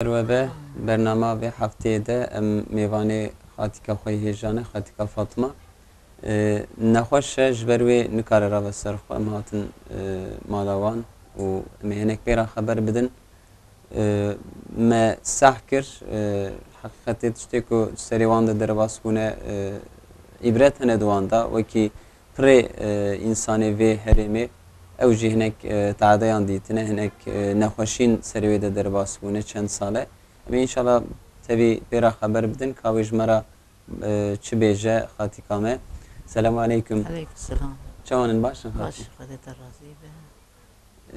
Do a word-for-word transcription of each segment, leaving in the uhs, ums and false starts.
Ber we be, bernama vê hefteyê de em mêvanê xatîka xwe yê hêja ne, xatîka Fatma. E, nexweş e, ji ber wê nikare rave ser xwe. Em hatin, e, mala wan û em ê hinek pê re xeber bidin. E, me seh kir, e, heqîqetê tiştê ku serê wan de derbas bûne, e, îbret hene di wan de, wekî pirê, e, însanê vê herêmê, ew jî hinek, e, tadeyan dîtine, hinek, e, nexweşîn serê wê de derbas bûne çend sal e. Em ê înşallah tevî pê re xeber bidin ka wê ji me re, e, çi bêje xatîka me. Selamu aleykum. Aleykum selam. Çawan in, baş in xatî? Baş, Xwedê te razî be.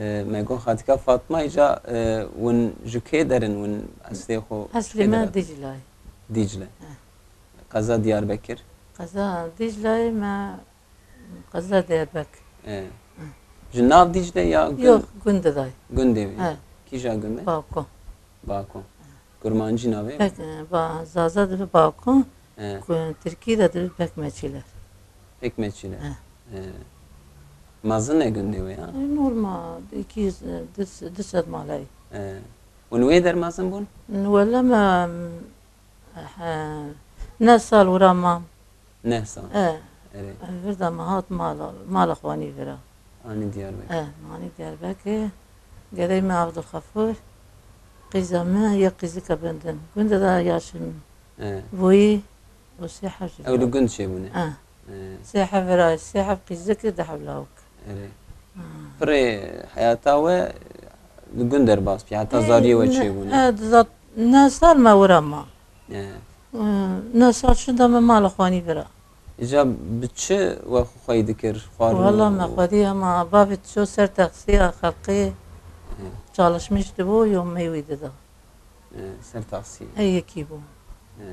E, me got xatîka Fatma, îca, e, win ji kê derin, win eslê xwe ji Eslê kê me derin? Dîclayê. Dîcle. He. Qeza Diyarbekir. Qeza Dîclayê me, qeza Diyarbekir. E. He. Ji nav Dîcle ya gund? Yok, gundê dayê. Gundê wî. He. Kîja gund e? Bako. Bako. Kurmancî navê? Bek, e, ba, Zaza dibe Bako. He. Ku Tirkî de dibe Bekmeçîler. Bekmeçîler. He. He. Mezin e gundê wê ya? E, normal, iki yüz, e, du, du sed maleyî. He. Hûn wê der mezin bûn? Wele me, he, ne sal wira mam. Neh sal. E. Erê. Vir de me hat mala, mala xwanî vira. Anî Diyarbekir. E, anî Diyarbekir. Gedey me Abdulxefûr. Qîza me yek qîzika bindin. Gundê de yaşim. E. Voyî û sê heb ji Ew li gund çêbûne. E. E. Sê heb vira, sê heb qîzik, du heb lawik. Erê. Ha. Pirê heyata we li gund derbas bî, heta zariyê we çêbûne. E, zat-, ne sal me wira ma. E. E, ne sal şinda me mala xwanî vira. Îca bi çi we xwe xweyî dikir? Xwarin Wala û me xwedî hema bavê ço ser taksiya xelkê E. çalışmîş dibû, yo me wî dida. E, ser taksiyê. Ey yekî bû. E.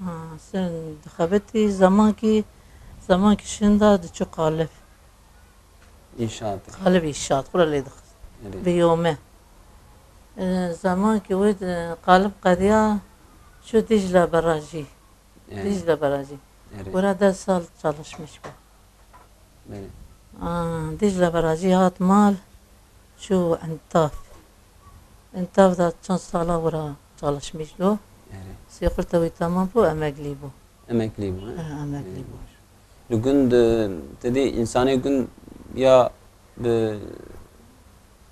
Ha, sen dixebitî, zemankî, zemankî şinda diçû qalib. Înşaat. Qalib înşaat, xwe lê dixist. Erê. Bi yome. E, zemankî wê de qalib qediya, çû Dîcle Berajî. Erê. Dîcle Berajî. Erê. Wira des sal çalışmîş bû. Belê. Aa, Dîcle Berajî hat mal, çû Entaf. Entaf da çend sala wira çalışmîş do. Erê. Sê xurta wî tamam bû, emeklî bû. Emeklî bû, he? He, emeklî Erê, bû. Baş. Li gund, e, te dî însanê gund ya bi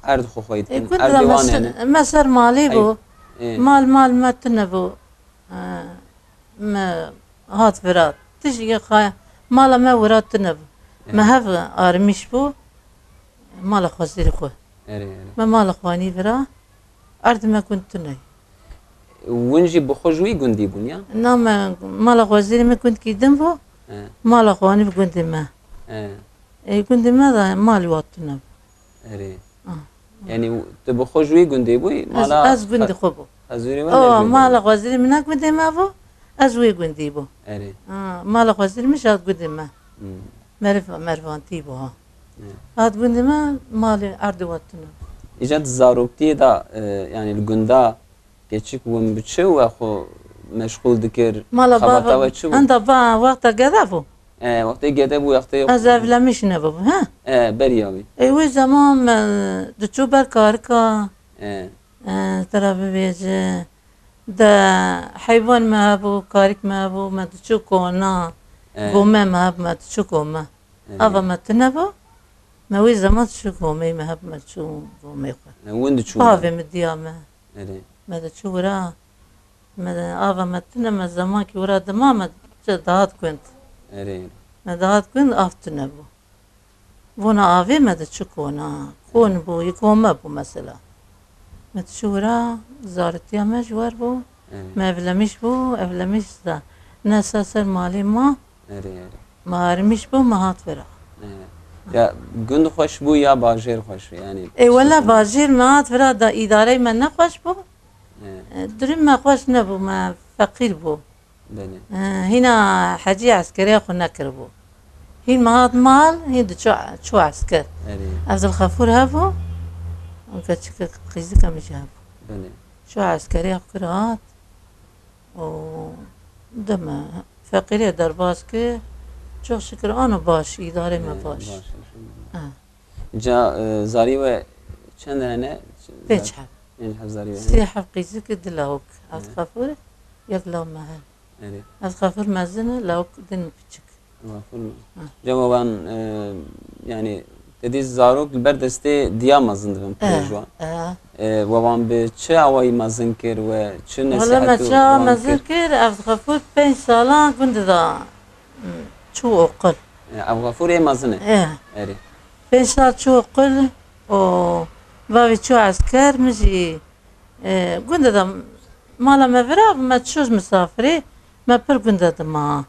erd xwe xweyî E, dikin, gund erdê da me wan ser, hene. Me ser malê Hey. bû. E. Mal, mal me tune bû. E, me hat vira. Tiştê xwe, mala me wira tune bû. Me Erê. hev armîş bû, mala xwezîrê xwe. Erê, erê. Me mala xwanî vira, erd me gund tune. Win jî bi xwe ji wî gundî bûn ya? Na me, mala xwezîrê me gundkî din bû, He. mala xwanî bi gundê me. He. Ê gundê me de malî wa tune bû. Erê. Ah. Yanî tu bi xwe ji wî gundê bûyî? Ez, Mala ez gundê xwe bû. Hezûrê we Awa, ne ji wî mala gundê? Xwezîrê min ne gundê me bû, ez wê gundî bû. Erê. Ha, mala xwezîrê min jî hat gundê me. Hmm. Meriv-, merivantî bû ha. Evet. Hat gundê me, malê erdê we tune. Îca di zaroktiyê de, e, yanî li gunda Keçik win bi çi we xwe meşxûl dikir? Mala Xebata baba, we çi bû? Henda ba wexta gede bû. E, wextê gede bû, wextê Ez evlenmiş nebûm, he? E, beriya wî. Ê, wê zeman me diçû ber karika. E. E, te ra bibêje. De heywan me hebû, karik me hebû, me diçû kona. E. Gome me hebû, me diçû gome. Erê. Ava me tune bû. Me wî zeman çû gomeyê me heb me çû gomeyê xwe. E, win diçû Bavê min diya me. Erê. Me diçû wira. Me de ava me tune me zemankî wira dima me çi dihat gund. Erê. Me dihat gund av tune bû. Vona avê me diçû kona. Kon bû, yê gome bû mesela. Me diçû wira zaritiya me ji wer bû. Erê. Me evlemiş bû, evlemiş de. Ne ser ser malê ma. Erê, erê. Me armîş bû, me hat vira. Erê. Ya gund xweş bû ya bajêr xweş bû, yanî Ê, wela çi bajêr me hat vira da îdarey me ne xweş bû. Erê. E, durîm me xweş nebû, me feqîr bû. Belê. E, hîna hecî eskerê xwe nekiribû. Hîn me hat mal, hîn diçû, çû esker. Erê. Evdilxefûr hebû, û keçika qîzika min jî hebû. Belê. Çû eskerê xwe kir hat. û dime feqîrê derbas kir. Çok şükür ano baş, îdarê me Ee, baş. Baş, elhamdülillah. Ha. Ca, e, zarî we çend hene? Pênc heb. Pênc hezarî wê. Sê heb qîzik, du lawik. Evdixefûr, yek law mezin. Erê. Evdixefûr mezin e, lawik din piçik. Evdixefûr mezin. Ha. Cem wan, e, yani, te dî zarok li ber destê diya mezin dibin, pir ji wan. E. E, we wan bi çi awayî mezin kir, we çi nesihet û wan kir? Wala me çi awa mezin kir, Evdixefûr pênc salan gund da, hmm, çû oqil. E, Evdixefûr ê mezin e? E. Erê. Pênc sal çû oqil û bavê çû esker, min jî E, gund de mala me vira, me çû misafirê, me pir gund de ma.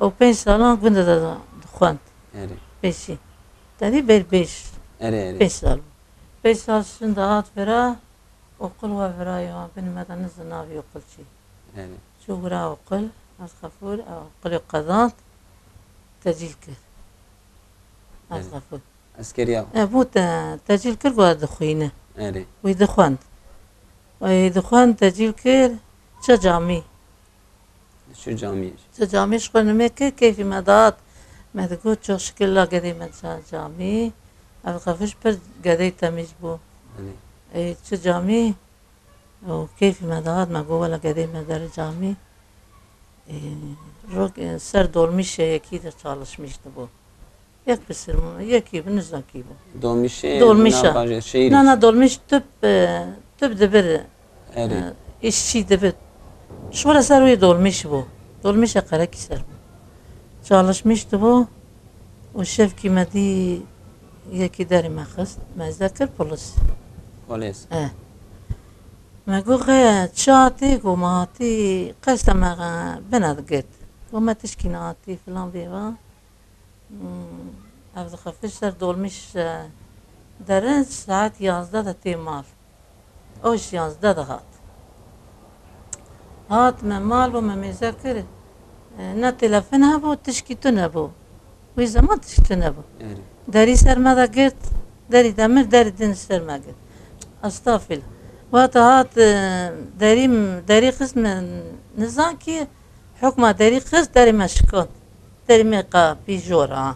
Û pênc salan gund de dixwend. Erê. Pêşî. Te dî ber pêş. Erê, erê. Pênc sal. Pênc sal şûnde hat vira, oqil we vira ya, binê me de nizin navê oqil çi. Erê. Çû vira oqil, Evdixefûr, oqilê qedand, tecîl kir. Erê. Evdixefûr. Eskeriya. E, bû te, tecîl kir, got dixwîne. Erê. Wî dixwend. Wî dixwend, tecîl kir, çi camî. Çi camî. Çi camî ji xwe nimê kir, keyfî me dihat. Me digot, çok şikir la gedê me ca-, camî. Evdixefûr pir gedê temîz bû. Erê. E, çi camî. Û keyfî me dihat, me got, wela gedê me derê camî. E, rok, e, ser dolmîşê yekî de çalışmîş dibû. Yek pisir, yekî bi nizakî bû. Dolmîşê. Dolmîşa. Na, na, dolmîş tüp, e, tüp dibir, erê, e, işçî dibir. Şora ser wê dolmîş bû. Dolmîşa qerekî ser bû. Çalışmîş dibû û şevkî me dî yekî derê me xist, me zê kir polis. Polis. E. Me got, "Xê, çi hatî?" Got, "Me hatî, qesta me bina digirt." Got, "Me tişkî nehatî, filan bêva." Hmm, Evdixefûr ser dolmîş, e, derin, saet yazdeh de tê mal. O ji yazdeh de hat. Hat me mal bû, me mêze kir. E, ne telefon hebû, tişkî tune bû. Wî zeman tişkî tune bû. Erê. Derî ser me de girt, derî demir, derî din ser me girt. Estağfirullah. Wata hat, e, derî, derî xist me nizan ki hukma derî xist, derî me şikand. Derî me qapî jor ha.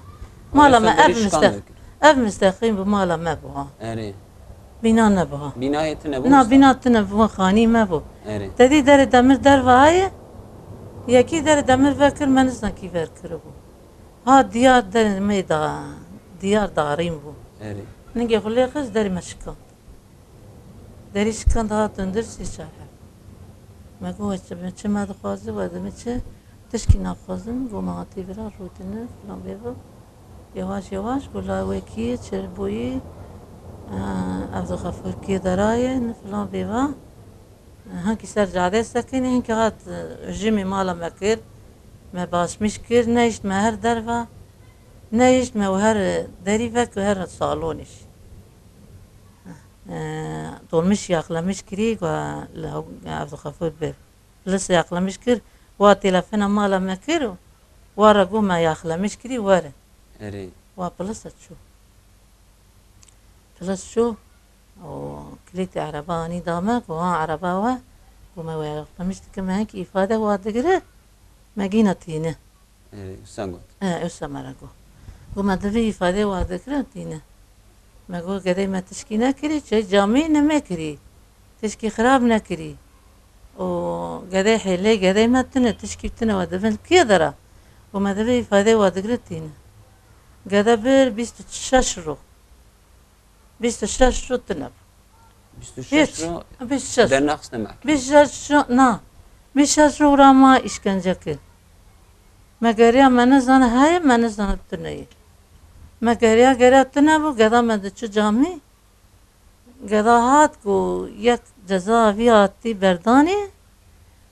Mala me ev miste-, ev misteqîm bi mala me bû ha. Erê. Bîna nebû ha. Bînayê tune bû? Na, bîna tune bû, xanî me bû. Erê. Te dî derê demir derva heye, yekî derê demir vekir, me nizna kî ver kiribû. Ha, diyar derê me da, diyar darîn bû. Erê. Ningê xwe lê xist, derê me şikand. Derî şikand, hat hundir sî çar heb. Me got, "We çi, çi me dixwaze, we di min çi? Tişkî naxwazim." Got, "Me hatî vira, rûtine, filan bêva." Yewaş yewaş, got, "La wekî, çi bûyî, e, Evdixefûr kê deraye, ne filan bêva." Hinkî ser cadê sekinî, hinkî hat, e, jimî mala me kir, me basmîş kir, nehişt me her derva, nehişt me û her, e, derî vek û her salonî jî. E, dolmîş yaxlemiş kirî, got, li hew-, Evdixefûr bir. Pilis yaxlemiş kir, wa telefona mala me kir û wa re got me yaxlemiş kirî, were. Erê. Wa pilis çû. Pilis çû û kilîtê ereba anî da me, got, "Ha ereba we." Got, "Me we yaxlemiş dikim, me hinkî îfade wa digire, me gîna tîne." Erê, wisa got. E, wisa me re got. Got, "Me divê îfadê wa dikirin tîne." Me got, "Gedê me tişkî nekirî, çi camî nimê kirî. Tişkî xirab nekirî. Û gedê hêlê, gedê me tune, tişkî tune, we divin kê dera?" Got, "Me divê îfadê wa dikirin tîne." Gede bir bîst û şeş rû. Bîst û şeş rû tune bû. Bîst û şeş rû dernaxistine mehkemê? Bîst û şeş rû, na. Bîst û şeş rû ra ma îşkence kir. Me geriya, me nizane heye, me nizane tune ye. Me geriya, geriya tune bû, geda me diçû camî. Geda hat, got, yek ceza vî hatî berdanê.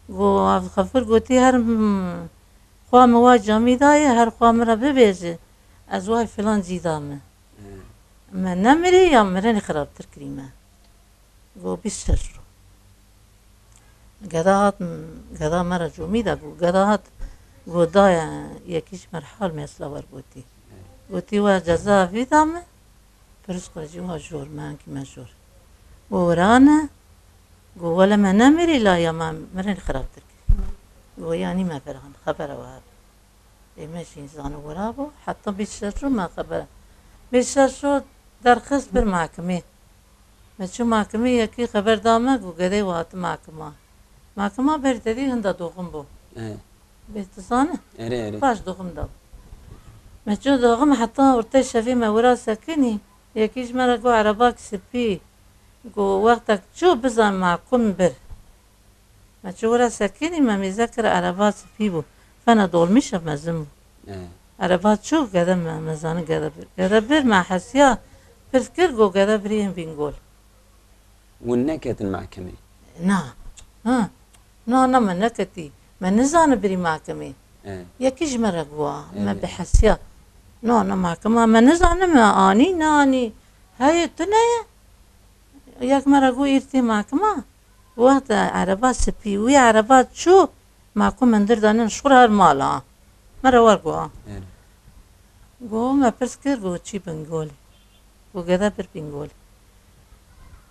Got, Evdixefûr gotî, her, hmm, xwa min wa camî daye, her xwa min re bibêje, ez way filan cî da me. He. Me nemirî ya mirinê xirabtir kirî me. Got, bîst şeş rû. Geda hat, geda me re comî da, got, geda hat, got, daya yekî ji me re hal mesela wer gotî. He. Gotî, we ceza vî da me, pirs xwe jî wa jor me, enkî me jor. Got, wirane, got, wele me nemirî la ya me mirinê xirabtir kirî. Got, yanî me viran, xebera we hebe. Ê me jî zano wira bû, heta bîst şeş rû me xeber. Bîst şeş rû derxist bir mehkemê. Me çû makimê, yekî xeber da me ku gedê we hati makima. Makima ber tedî hinda doxim bû. E. Bê tu zane? Erê, erê. Paş doxim da. Me çû doxim heta ortê şevî me wira sekinî. Yekî ji me re got, "Erebak spî." Got, "Wextek çû bizan makum bir." Me çû wira sekinî, me mêze kir, ereba spî bû. Fena dolmîşa mezin bû. E. Ereba çû, gede me, me zanî gede bir. Gede bir me hesiya, pirs kir, got, "Gede birî yên Bîngol." Hûn neketin mehkemê? Na. Ha. Na, na, me neketî. Me nizane birî mehkemê. E. Yekî ji me re got, me Evet. bihesiya. Na, na, mehkema me nizane, me anî, neanî. Heye, tune ye. Yek me re got, "Îr tê mehkema." Wexta ereba spî, wî ereba çû, ma ku min dir danin, şixur her mala. Me re wer got. Evet. Got, me pirs kir, got, "Çî Bîngolê?" Got, "Gede bir Bîngolê."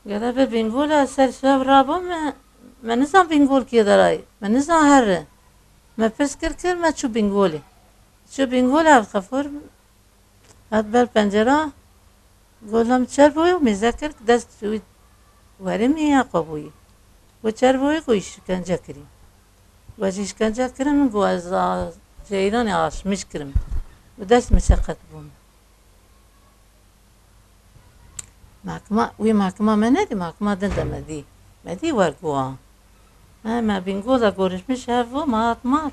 Gede bir Bîngolê, ser şev rabû me, me nizan Bîngol kê derayê. Me nizan here. Me pirs kir, kir, me çû Bîngolê. Çû Bîngolê, ev xefûr Hat ber pencera, got, "Lem çer boye?" Mêze kir, dest wî werê min ya xwe bûyî. Got, "Çer boye?" Got, "Îşkence kirî." Got, "Ez îşkence kirim?" Got, "Ez a-, ceyranê aşmîş kirim." Got, "Dest min seqet bûn." Mahkima, wî mahkima me nedî, mahkima din de me dî. Me dî wer guha. Me, me Bîngol de gorişmiş hev bû, me hat mal.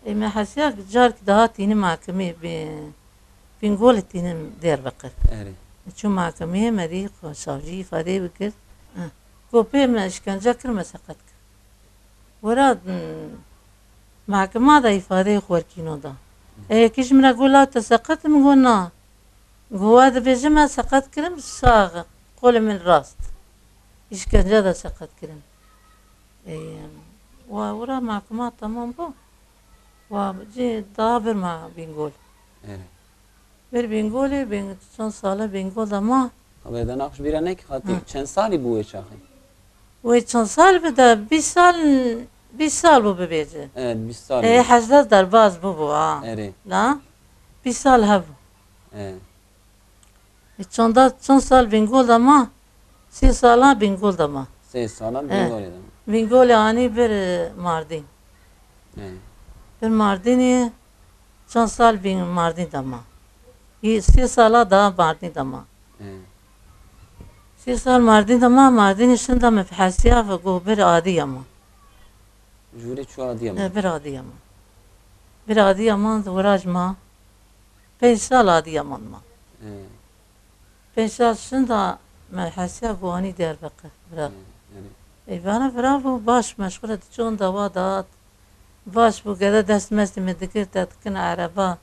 Ê me hesiya carek daha tînim mahkimê bi Bîngolê tînim Diyarbekir. Erê. Çû mahkemeyê me dî xwe savcî îfadeyê bikir. Heh. Got pê me îşkence kir, me seqet kir. Wira, mm, mahkema de îfadeyê xwe werkîno da. Ê yekî ji min re got, "La te seqet?" Min got, "Na." Got, "Wa dibêje me seqet kirim, sax, qolê min rast. Îşkence de seqet kirim." Ê, wa wira mahkema temam bû. Wa cê da bir ma Bîngol. Evet. Bir Bîngolê, Bîng-, çend sale Bîngol de ma. Abi, da naqş bîra ne ki xatî, Hı. çend salî bû wê çaxê? Wê çend sal bi de, bîst sal, bîst sal bû bibêje. Evet, bîst sal Ê, bû. hejdeh derbaz bû bû, ha. Erê. La, bîst sal hebû. Evet. Ê, çanda, çend sal Bîngol de ma? Sê sala Bîngol de ma. Sê sala He. Bîngolê de ma. Bîngolê anî bir, e, Mardîn. He. Bir Mardînê çend sal Bîng-, Mardîn de ma. Yî sê sala daha Mardîn de ma. He. Sê sal Mardîn de ma, Mardînê şinda me hesiya ve got bir Adiyaman. Jûrê çû Adiyaman? He, bir Adiyaman. Bir Adiyaman de wira ji ma. Pênc sal Adiyaman ma. He. Pênc sal şinda me hesiya got anî Diyarbekir, vira. He, erê. Ê, vana vira bû, baş, me ji xwe re diçûn dawa dat. Baş bû, gede dest mestê me dikir, te dikin ereba.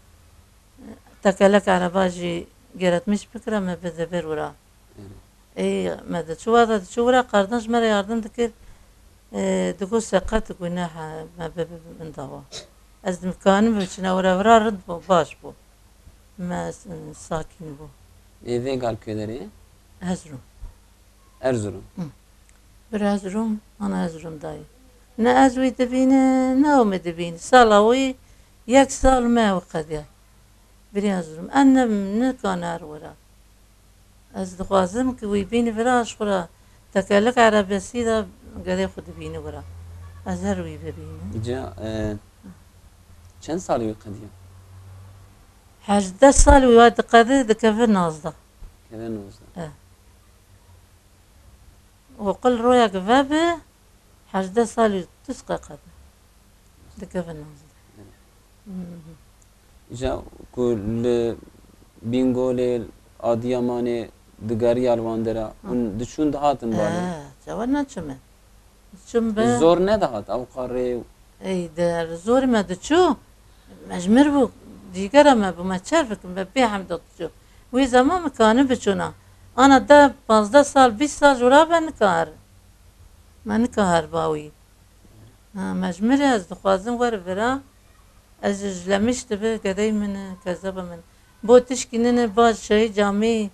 Tekelek ereba jî geretmiş bikira, me bide vir wira. Erê. Ê, me diçû wa de diçû wira, qardan ji me re yardim dikir. Ê, digot seqet, digot ne, he, me bibe min dawa. Ez dikanim biçine wira, wira rind bû, baş bû. Me s-, sakîn bû. Ê, vê gar kê derê ye? Hezrûm. Erzurum. Hı. Bir Erzurum, ana Erzurum dayê. Ne ez wî dibînim, ne ew min dibîne. Sala wî yek sal me ew qediya. Birî Erzurum. En ne, nikane her wira. Ez dixwazim ki wî bîne vira, ji xwe re tekelek erebesî de gedê xwe dibîne wira. Ez her wî bibînim. Ca, e, çend salî wî qediya? Hejdeh salî wî wa diqede, dikeve nozdeh. Dikeve nozdeh. E. Oqil royek vebe, hejdeh salî tuz qeqede. Dikeve nozdeh. Hı hı. Îja ku li Bîngolê, Adiyamanê digeriya li wan dera, Hı. hûn diçûn dihatin balê? He, çawa neçûme? Diçûm be. Zor nedihat ew qarê? Ey, der zorê me diçû. Me ji mir bû, cîgera me bû, me çer bikim, me bê hemda diçû. Wî zeman me kani biçûna. Ana de pazdeh sal, bîst sal ji wira be nikar. Me nikar ba wî. Ha, me ji mir e, ez dixwazim wer vira. Ez ji Lemiş dibe gedey min e, kezeba min. Bo tişkî nine, ba şehî camî,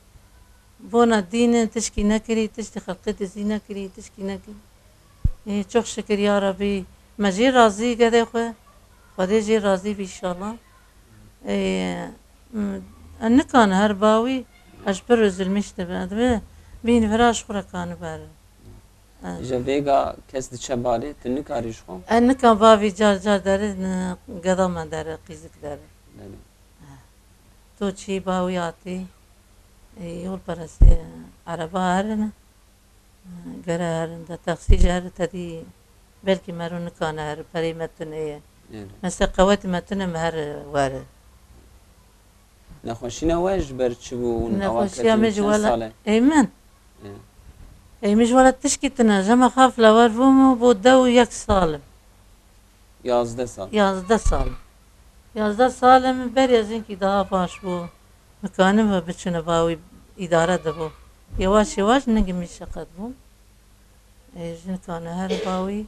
bona dîn e, tişkî nekirî, tiştî xelqê dizî nekirî, tişkî nekirî. Ê, çok şükür ya Rabî. Me jê razî gedê xwe. Xwedê jê razî bî inşallah. Ê, m-, nikane her bawî, ez pir üzülmüş dibe. Dibe, Bîn vira ji xwe re kanibe. Îja vêga kes diçe balê, tu nikarî ji xwe? E, nika bavî car car dere, geda me dere, qîzik dere. Belê. E. To çî bawî hatî, e, yolperestê, ereba herin, e, gere herin de, taksî jî herin, te dî belkî mero nikane herin, perê me tune ye. Belê. Mesela qewetê me tune me her were. Nexweşîna we ji ber çi bû? Hûn awa Nexweşiya ketin me ji çend wela sal e? Ê min? Ê. Ê min ji wela tişkî tune. Jema xafla wer bûm û bû deh û yek sal im. Yazdeh sal. Yazdeh sal. Yazdeh sal im, beriya jinkî daha baş bû. Mikanime biçine bawî îdare dibû. Yewaş yewaş ningî min şeqet bû. Ê, jinkane her bawî.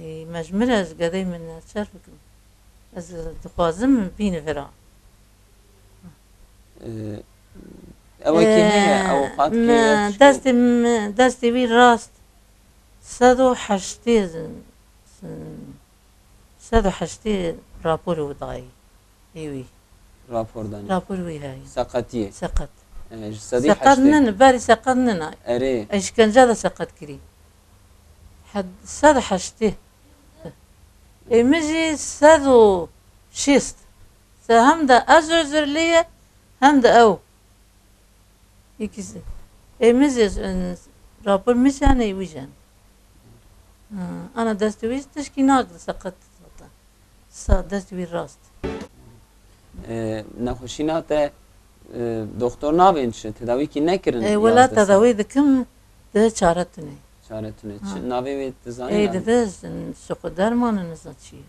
Ê, me ji min re ez gedey min çer bikim. Ez dixwazim bîn vira. Ee, ew ê kê heye, ew qat kê me ye, çi destê, me, destê wî rast sed û heştê, sed û heştê rapor û dayî. Ê wî. Rapor danî. Rapor wî heye. Seqetiyê. Seqet. Ee, ji sedî Seqet heştê. Nin, berî seqet nina. Erê. Eşkence de seqet kirî. Hed-, sed û heştê. Ê min jî sed û şêst. Se hem de ez özürlüye, hem de ew. Îkisi. Ê min jî, e, rapor min jî hene, wî jî hene. Ha, ana destê wî jî tişkî nagir, seqet zaten. Sa destê wî rast. E, nexweşîna te, e, doktor nabên çi? Tedawîkî nekirin? E, wela yazdeh sal. Tedawî dikim, di çare tune. Çare tune. Ha. Çi, navê wê dizanî? Ê, navê? Dibe, şuxu derman e, niza çi ye.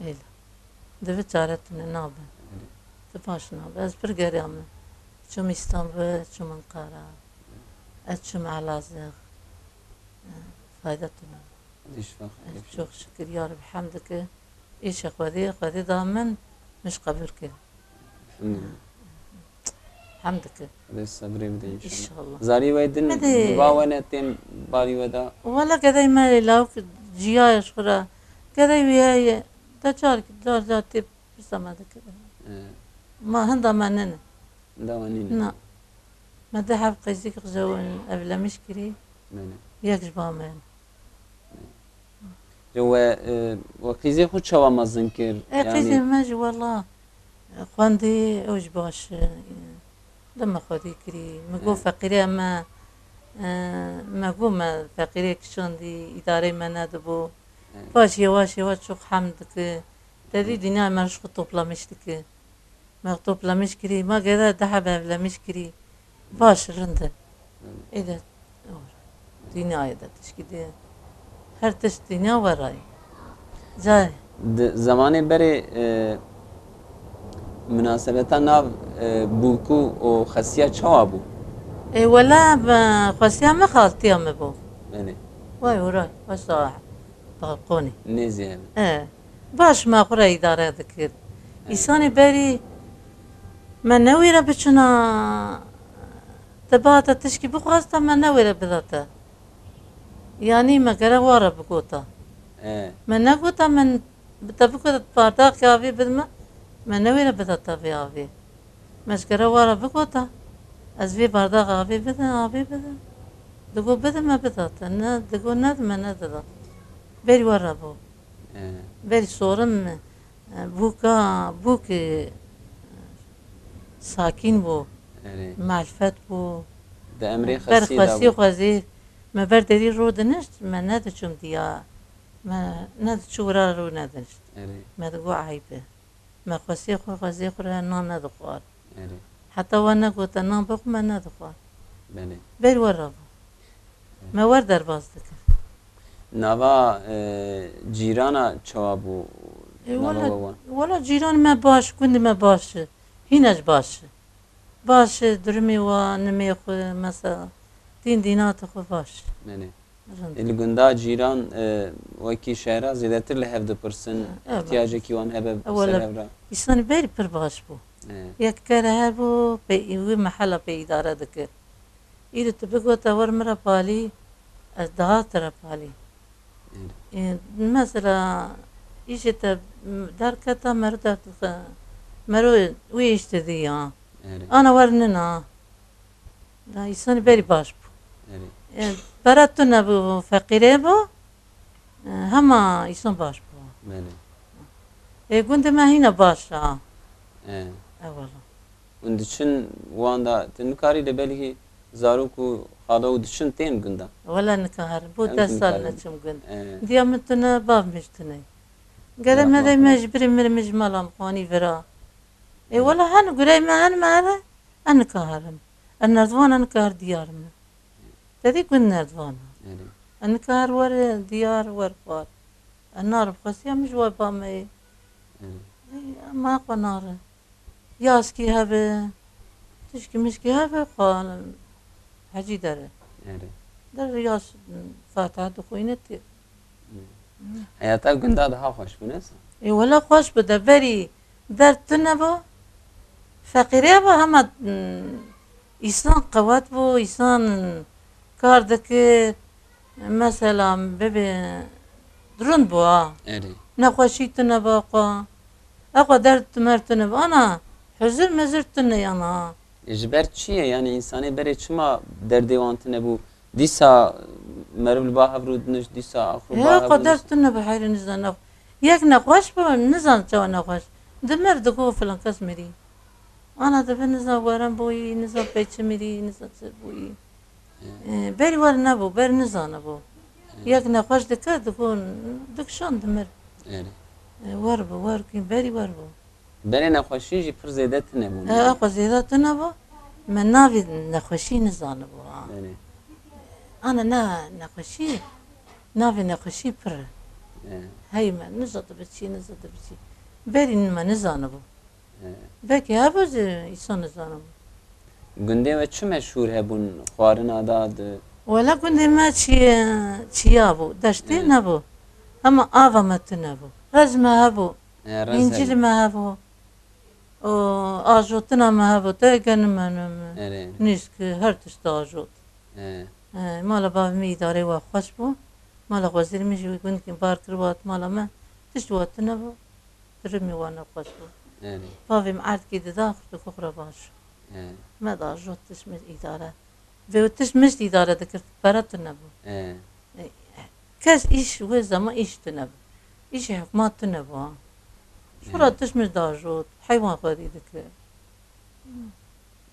E. Êla. Dibe çare tune nabe. Erê. Ti baş nabe. Ez pir geriyame. Çûm Îstanbul, çûm Ankara. Ez çûm Elazığ. E, fayda tune. Dîşfa xwe Ez kêfî. Çok şükür ya Rabbi, hemd dike. Îşe Xwedê, Xwedê da min, min ji qebûl kir. Elhamdülillah. Hemd dike. Xwedê sebrê bide înşallah. Înşallah. Zarî we din Hadi. Bi ba we ne tên barî we da? Wala gedey me lawik ciya ji xwe re. Gedey wî heye. De carkî, car car tê pirsa me dike. Ee. Ma hinda me nene. Hinda we nîne. Na. Me du heb qeyzîk ji wan evlemiş kirî. Belê. Yek ji ba me. Ji we, e, we qîzê xwe çawa mezin kir? E, yanî qîzê me ji wela, e, xwendî, ew jî baş, e, dema xwedî kirî. Min got, e, feqîrê me, e, me got me feqîrê kişandî, îdareyê me nedibû. E. Baş yewaş yewaş çok hemd dike. Te dî, e, dinya me ji xwe toplamiş dike. Me toplamiş kirî, ma gere de heb evlemiş kirî. Baş, rind e. Ê de, or. Dinyayê de tişkî de. Her tişt dinya werayî. Cay. Di zemanê berê, e, munasebeta nav, e, bûkû û xesiya çawa bû? Ê, wela, be, xesiya me xaltiya me bû. Belê. Way, oray, wesa balkonê. Nêzî ev. E. Baş me xwe re îdare dikir. Îsanê berî me newêre biçina, te bihata tişkî bixwasta me newêre bidate. Yanî me gere wa re bigota. E. Me negota min bi te bigota bardaxê avê bidime, me newêre bidate vê avê. Me ji gere wa re bigota, ez vê bardaxa avê bidin, avê bidin. Digo bidin me bidate. Ne, digo nedin me nedida. Berî we re bû. E. Berî sorin, e, bûka, bûk, e, sakîn bû. Erê. Malfet bû. Di emrê Ber xesiyê de xwesî bû. Xwezî. Me ber derî ro dinişt, me nediçûm diya. Me nediçû wira ro nedinişt. Erê. Me digo eyb e. Me xwesiyê xwe, xweziyê xwe re nan nedixwar. Erê. Heta we negote nan bixwe, me nedixwar. Belê. Ber we re bû. Me wer derbas dikir. Nava, e, cîrana çawa bû? E, nava wela, we wan? Wela cîran me baş, gundî me baş e. Hîne jî baş e. Baş e, durumê we, nimê xwe, mesela, dîn dînatê xwe baş. Belê. Rind. Ê, li gunda cîran, e, wekî şehra zêdetir li hev dipirsin, ha, evet, ihtiyacekî wan hebe ser hev re. Îsanî berî pir baş bû. E. Yek kere hebû, pê wî mehela pê îdare dikir. Îro tu bigota wer min re palî, ez daha te re palî. Erê. E, mesela, îşê te derketa mero derdixe, mero wî îş te diya. Erê. Ana wer nina. Da îsanî berî baş bû. Erê. E, pere tune bû, feqîrê bû. E, hema îsan baş bû. Belê. E, gundê me hîna baş a. E. E, wela. Hûn diçin wan da, tu nikarî lê belkî zarok û xalo û diçin tên gunda. Wela nikarin. Bû Em des sal nikarin. Neçim gund. E. Diya min tune, bav min jî tune. Gere Wela me de xwe me xwe. Ji birê mir min ji mala min xwanî vira. E, wela hen gurey me hen me here. Ez nikaherim. Ez nerdivana nikahir diyar me. Te dî gund nerdivana. Erê. Ez nikahir wer diyar wer xwar. Ez narim xwestiya min ji we ba me yê. Erê. Ey, ma xwe nare. Yaskî hebe. Tişkî mişkî hebe xwe hecî dere. Erê. Der yas Fatiha dixwîne tê. Heyata gunda daha xweş bû, ne? Ê, wela xweş bû de berî derd tune bû. Feqîrê bû hema, mm, îsan qewet bû, îsan kar dikir. Mesela bibe rind bû ha. Erê. Nexweşî tune bû xwe. Eqwe derd tumer tune bû. Ana huzur mezur tune yana ha. E, ji ber çi ye? Yani însanê berê çima derdê wan tune bû? Dîsa meriv li ba hev rûdinişt, dîsa axir ba He, hev qeder rûdinişt. Tu ne bi heyrê nizan ne. Yek nexweş bû, nizan çawa nexweş. Dimir digo filan kes mirî. Ana dibe nizan werem boyî, nizan pê çi mirî, nizan çi boyî. He. E, berî wer nebû, berî nizanibû. He. Yek nexweş dike, digo dikşan dimir. Erê. E, wer bû, wer kî, berî wer bû. Berê nexweşî jî pir zêde tune bûn, E, yani. Xwe zêde tune bû. Me navê nexweşî nizanibû, ha. Belê. Ana ne, nexweşî, navê nexweşî pir e. E. Hey me, niza dibe çi, niza dibe çi. Berî me nizanibû. E. Belkî hebû zî îsan nizanibû. Gundê we çi meşhûr hebûn xwarina da di? Wela gundê me çi, çiya bû, deştê E. Nebû. Hema ava me tune bû. Rez me hebû. E, rez Hîncil hebû. Me hebû. O, ajotina me hebû, te genimenim. Erê. Nîşk, her tişt ajot. E. E, mala bavê min îdarê we xweş bû. Mala xwezîrê min jî wî gundkî bar kir, wat mala me. Tişt we tune bû. Dirimî we ne xweş bû. Erê. Bavê min erdkî dida, xurtî xwe xwe re baş. E. Me da ajot tişt min îdare. Vê tişt min jî îdare dikir, pere tune bû. E. E, kes îş wê zeman îş tune bû. Îşê hikûmat tune bû, ha. Ji xwe re E. Tişt min da ajot, heywan xwedî dikir.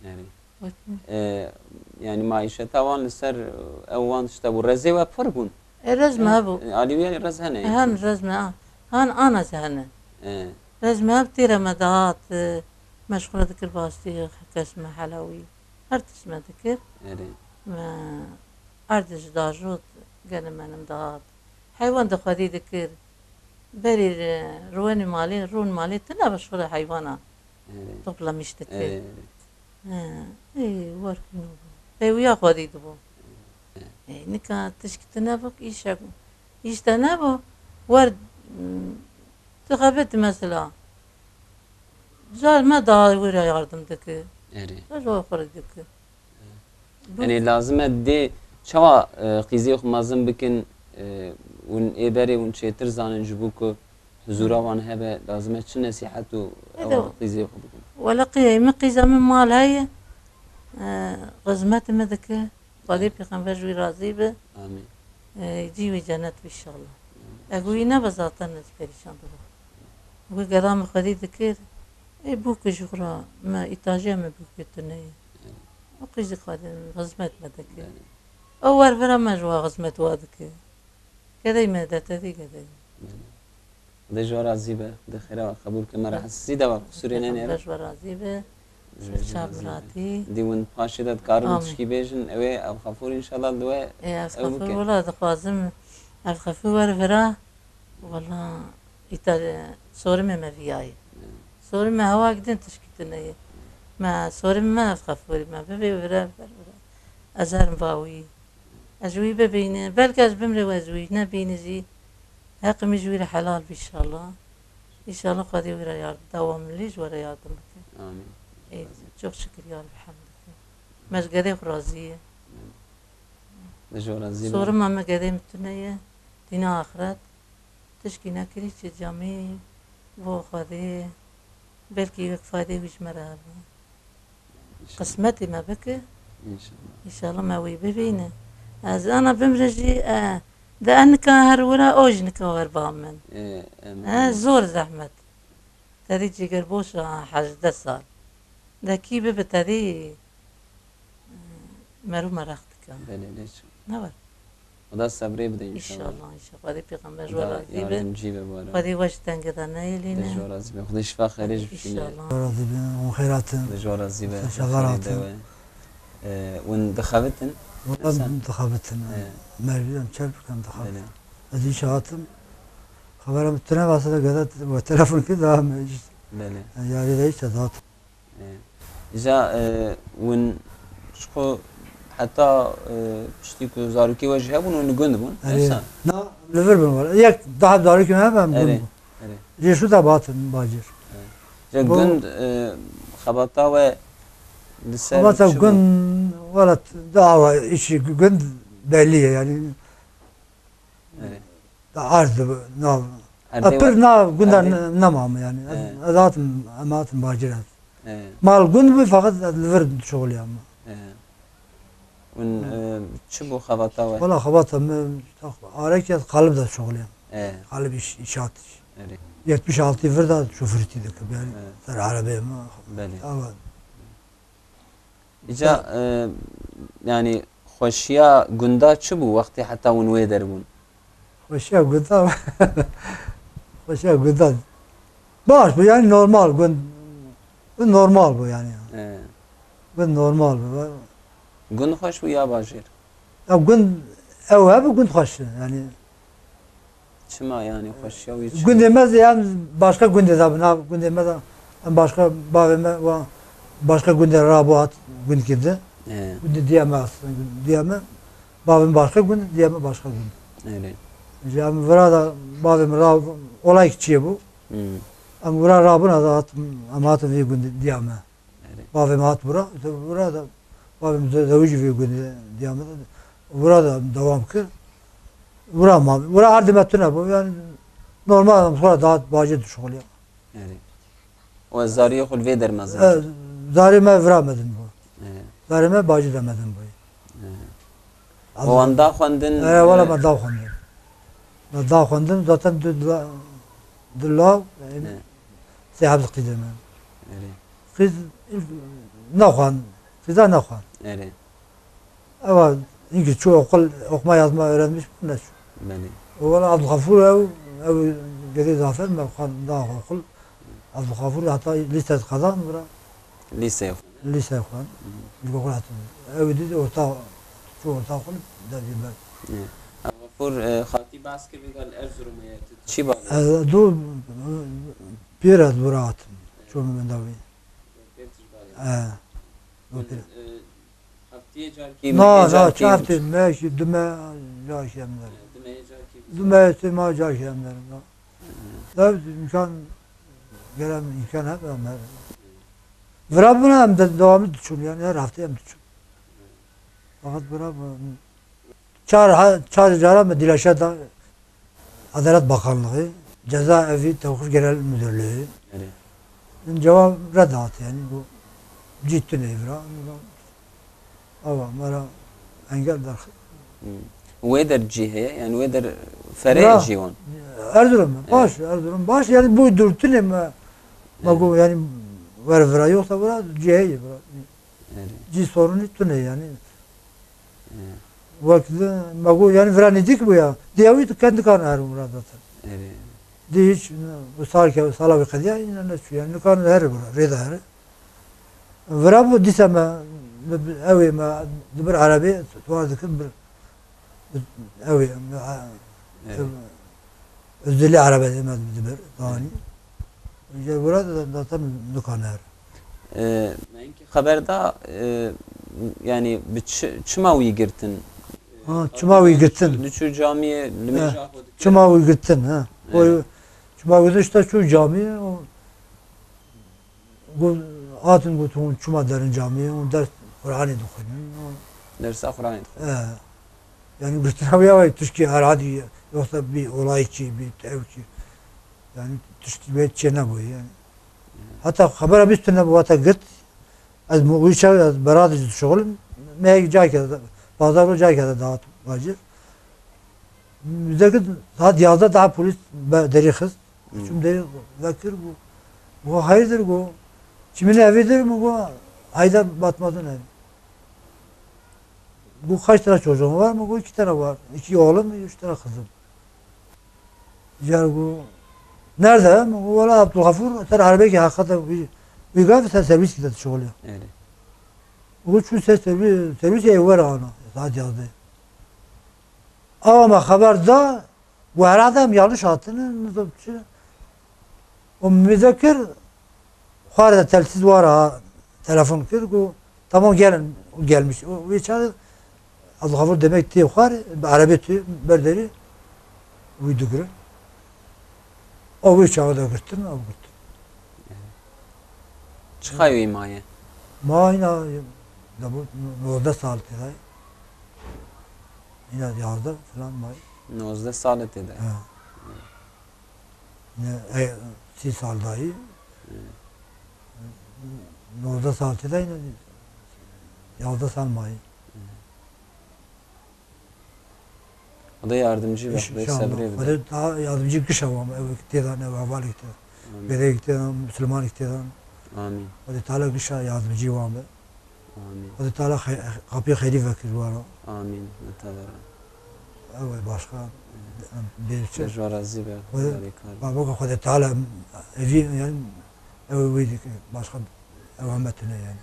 Erê. Wekî. E, yani maîşeta wan li ser, e, ew wan tişta bû. Rezê we pir bûn. E, rez me E, hebû. E, alî wî rez hene. Hen rez me, ha. Han ana ze hene. E. Rez me heb têre me dihat, e, me ji xwe re dikir bastî, kes me helawî. Her tişt me dikir. Erê. Me erdê ji dajot gene menim dihat. Heywan de xwedî dikir. Berî, e, ruwenî malê, rûn malê tune bi ji xwe re heywana Erê. Toplamîş dikir. Erê, erê. He, ê, wer kî nû bû. Peywîya xwedî dibû. Ê, nika tişkî tune bû, îşek, îş te nebû. Wer, m, tu xebitî mesela. Car me daha wira yardim dike. Erê. Car xwe dike. Yanî lazim e dê çawa, e, qîzê xwe mezin bikin, e, hûn ê berê hûn çêtir zanin ji bo ku huzûra wan hebe, lazim e çi nesîhet û Ede ewan qîzê xwe bikin? Wele qî-, min qîza min mal heye, e, xizmetê min dike. Xwedê pêxember ji wî razî be. Amîn. E, cî wî cennet be inşallah. Ego wî nebe zaten ez perîşan dibim. Wê gera min xwedî dikir. Ê bûk ji xwe re me îtajiya me bûkê tune ye. O qîzê xwedî xizmet me dike. O wervera me ji wa xizmet wa dike. Gedey me de te dî gedey. Xwedê ji we razî be, Xwedê xêra we qebûl ke, me rehatsizî de we, qusûrê nenêre. Xwedê ji we razî be. Ser çav miratî. Dî hûn paşê de dikarin Amîn. Tişkî bêjin, ew ê ev xefûr înşallah li we Ê, ev ev xefûr bike. Wela dixwazim, ev xefûr wer vira, wela îta sorimê me viyayê. Sorimê hewa gidin tişkî tune ye. Me sorimê me ev xefûrê me bivê vira, wer vira. Ez herim va wî. Ez wî bibînim. Belkî ez bimrê we ez wî nebînim jî. Heqê min ji wî re helal bî inşallah. Înşallah Xwedê wî re yardim, dewamlî ji we re yardim bike. Amîn. Ê, çok şükür ya Rabbi, hamd dike. Me ji gedê xwe razî ye. Amîn. De ji we razî be. Sorima me gedê min tune ye. Dîna axiret. Tişkî nekirî çi camî bo Xwedê. Belkî wek faydê wî ji me re hebe. Qismetê me bike. İnşallah. İnşallah me wî bibîne. Ez ana bimre jî, e, de en nika her wira o jî nika wer ba min. E, em, E, zor zehmet. Tedî cîgir boş a hejdeh sal. De kî bibe tedî, e, meru meraq dike. Belê, lê çi? Ne var? Xuda sebrê bide inşallah. İnşallah, inşallah. Xwedê pêxember ji we Xuda razî be. Yardımcı be bu ara. Xwedê we ji tengê de neyelîne. De ji we razî be. Xwedê şifa xeyrê ji Xwedê pişî inşallah. Razî be. Xwedê şifa xeyrê de. De ji we razî be. Xwedê şeva razî be. Ee, hûn dixebitin? Wala dixebitin. Ee. Merivî em çer bikin dixebitin. Belê. Ez îşe hatim. Xebera min tune vase de gede we telefon kir daha me işte. Belê. Yani yarê de işte zaten. Îja, e, hûn ji xwe heta, e, piştî ku zarokê we jî hebûn, hûn li gund bûn? Erê. Yoksa? Na, li vir bûn were. Yek daha zarokê me hebe em gund Erê, bûn. Erê. Jê şu da batin bacir. Erê. Ji Bu gund, e, xebata we li ser Xebata çi bû? Gund, wala daha wa işi gund belli ye yani. Erê. Da erd nav. Erdê Pir we-, nav gunda erdê ne-, nemam yani. Ez, He. ez hatim, em hatim bacir ez. He. Mal gund bû, fakat ez li vir şixuliyam. He. Hûn, He. e, çi bû xebata we? Wala xebata me, arek ez qalib de şixuliyam. He. Qalib iş, inşaat iş. Erê. Yetmiş altı vir de şoförîtî dikim yani. He. Ser arabeyê me. Belê. Ama Îca, e, yani xweşiya gunda çi bû wextê heta hûn wê der bûn? Xweşiya gunda, xweşiya gunda baş bû, yani normal gund, normal bû yani. He. Gund normal bû. Gund xweş bû ya bajêr? Ya gund ew hebû gund xweş, yani. Çima yani xweşiya wî çi? Gundê me zî em başka gundê de bûn. Ha, gundê me de em başka bavê me wa başka gundê rabû hat gundkî di. He. Gundê diya me aslında, diya me. Bavê me başka gund, diya me başka gund. Erê. Ji em vira da bavê me ra olay çiyê bû. Hmm. Em vira rabûn da hat, em hatin vî gundê diya me. Erê. Bavê me hat bura, bura da bavê me ze-, zewicî vî gundê diya me. Bura da dewam kir. Bura ma, bura erdê me tune bû. Yani normal em xwe da bacê dişuxuliya. Erê. Û zariyê xwe li vê der mezin E, kir. Zarê me vira me din bû. Erê. Zarê me bacê de me din bû. Erê. Û wan da xwendin, E, wala e, me da xwendin. Me da xwendin, zaten du, du, du law, yani, He. sê heb qîzê me. Erê. Qîz naxwan, qîza naxwan. Erê. Ewa, hinkî çû okul, okuma yazma öğrenmiş bû, neçû. Belê. Û wala Abdulxafûr ew, ew gedê Zafer me xwan da okul. Abdulxafûr heta lîse kazan bira. Lîseyê xwe. Lîseyê xwe. Hı. Li Goxul hatim. Ew dî orta, çû orta xwe devî ber. Hı. Abdulxafûr, e, xatî behs kir vê gel Erzurumê ye, tu çi bavê? Ez du pêr ez bira hatim. Çû min dawî. Pêr tu ji bavê? E. Hûn, e, heftiyê carkî, Na, mehê na, carkî çar tê, me jî du me carkî em derin. E, du mehê carkî. Du mehê sê mah carkî em derin. Da. Hı. Da imkan, gelen imkan hep em her. Vira bûna em de dewamî diçûn, yani her heftê em diçûn. Fakat vira bu, çar ha-, çar cara me dileşe da Adalet Bakanlığı, Cezaevi Tevkif Genel Müdürlüğü. Erê. Min cevap red hat yani bu cî tune vira. Ava me ra engel derxist. Hmm. Wê der cî heye, yani wê der ferê Vira. Cî wan. Erzurum, Evet. Baş, Erzurum, baş, yani bu dur tune me, me Evet. got, yani ver vira, yoksa vira cî heye vira. Erê. Cî sorunî tune yani. Erê. Wek de, me got, yani vira nêzîk bû ya. Diya wî tu kendi kan her vira zaten. Erê. Di hiç, bu sal ke, sala wî qediya, yine ne çû, yani nikan her vira, rêda her. Vira bû dîsa me, me, ew ê me, di bir erebê, tuwa dikin bir, ew ê, me, Evet. Zilê erebê me di bir, danî. Ji vira da, da tam nikan her. Ee, me hinkî xeber da, e, yani bi çi, çima wî girtin? Ha, çima wî girtin? Diçû camiyê, li Eh, mêja xwe dikir. Çima wî girtin, ha. Evet. O, çima wî girtin, işte çû camiyê, o, Got, hatin got, hûn çima derin camiyê, hûn ders Qur'anê dixwînin. Dersa Qur'anê dixwînin. E, yani girtina wî ya tişkî herhadî, yoksa bir olay ki, bir ev ki. Yani tişkî wê çê nebûye yani. Heta xebera bîst nebû, heta girt. Ez mu-, wî çav ez beradî dişixulim. Me cayke, pazar o cayke de dahat bacir. Müzekir saat yazda daha polis be-, derî xist. Hmm. Çûm derî vekir bû. Go hayırdır go. Kimin evidir mi go? Haydar Batmaz'ın evi. Go kaç tane çocuğun var mı? Go iki tane var. İki oğlum, üç tane kızım. Car go nerede? Mi go valla Abdülgafur ser arabeki hakikaten bir, bir gafı sen servis gitti çoğuluyor. Öyle. Go çû ser servis, servis ev were ana. Saat yazdı. Ama xeber da, û herhalde em yanlış hatine, nizam çi. O müzekir xwar de telsiz wara telefon kir, go tamam gelin, o gelmiş. O, wê çaxê Abdülgafur demek tê xwar, bi arabê tê berderî, wî digirin. O wê çaxê de girtin, ew girtin. Çi xay wî maye? Ma yine, da bu nozdeh sal tê dayî. Yine yazda falan maye. Nozdeh sal tê de. Ha. Ne, e, sî sal dayî. Nozdeh sal tê dayî, yine yazda sal maye. Xwedê yardımcı be, Xwedê sebrê bide. Xwedê daha yardımcı gişa wan be, ew têdan, ew hevalek têdan. Amin. Bêdek têdan, Müslüman têdan. Amin. Xwedê Teala gişa yardımcı wan be. Amin. Xwedê Teala xey-, kapıyı xeyrî vekir wara. Amin. Ne tadara. Ew başka. Bêçe. Ji we razî be. Xwedê, baba Xwedê Teala evî, yani, ew wî dike, başka ew heme tune yani.